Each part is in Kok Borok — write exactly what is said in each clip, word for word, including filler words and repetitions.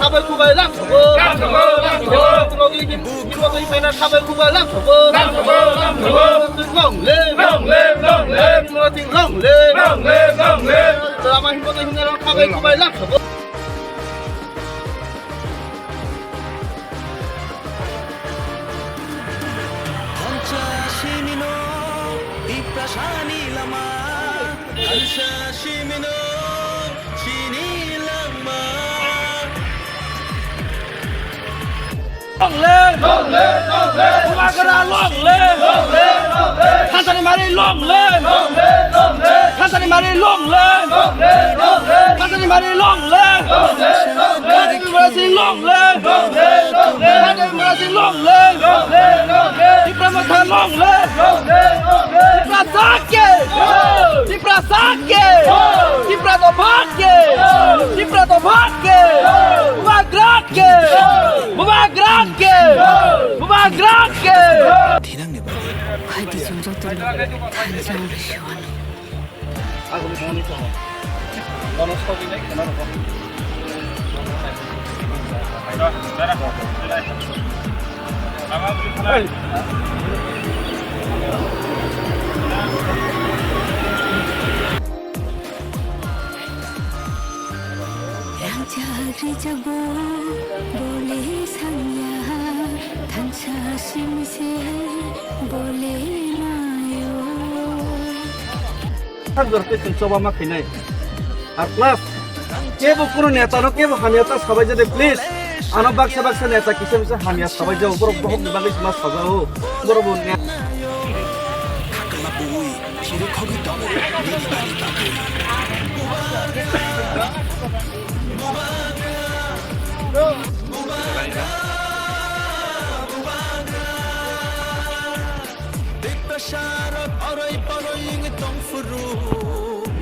Khabai khubai lam sobo. Lam sobo, lam sobo. Twi logi dim, dim logi pena khabai khubai lam sobo. Lam sobo, lam sobo. Long live. Long live, long live. Twi logi long live. Long live, long live. Lama himbo twi himna khabai khubai lam sobo. Thansa simino tiprasani lama, thansa simino chini langma. Long live! Long live! Long live! Bubagra long live! Long live! Long live! Thansani mari long live! Long live! Long live! Thansani mari long live! Long live! Long live! Thansani mari long live! Long live! Long live! Thansani mari long live! Long live! Long live! Thansani mari long live! Long live! Long live! Tipra Motha long live! Long live! Long live! Tipra Sakhe! Tipra Sakhe! Tipra Dopha Khe! Tipra Dopha Khe! Bubagra Khe! Bubagra Khe! Bubagra Khe! Thinangni bagwi. Hai di chwng joto no thansa wngwi se wano. Rangchak rijak bo bole sangya, thansa simi se bole mayo. Thang jor twi chwng choba ma khainai. Ar plus, kebo kuno neta no kebo hamya ta sabai jade, please. Ano baksa baksa neta kisa misa hamya sabai jao, borok bohok ni bagwi ma sajao. Borok bo ne-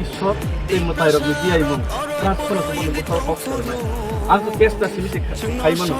Ishwar tei mwtairokni diyaimung, prarthana tongmani bwskango kok sarinai. Ang khe testa simi se khai mano.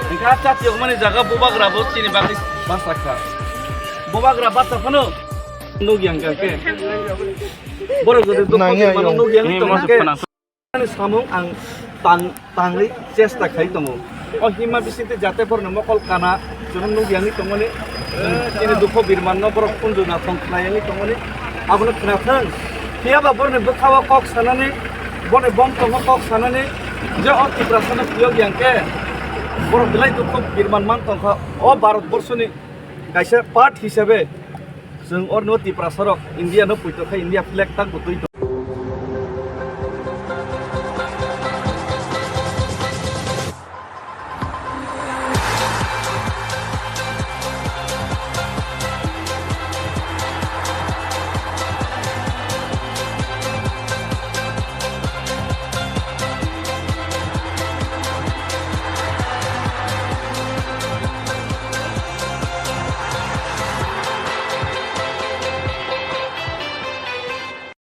Hwnkhe a chati yokmani jaga bubagra bo chini bagwi bachakha. Bubagra bacha phano nukya hwnkhe. Borok jodi dukho nangya nukya hwnkhe. Ani samung ang tang tangwi chesta khai tongo. O hima bisingtwi jate borokni mokol kana chwng nukya wngwi tongmani, chini dukho birmanno borok khunju nathong khlai wngwi tongmani, abono khnathwng. Phiyaba borokni bwkhao kok sanani, boni bom tongo kok sanani, je o Tiprasano phiyok yang khe borok belai dukho birman man tongkha. O Bharat borshoni kaisa part hisabe chwng orno Tiprasarok India no puito khe India flag tak bo twi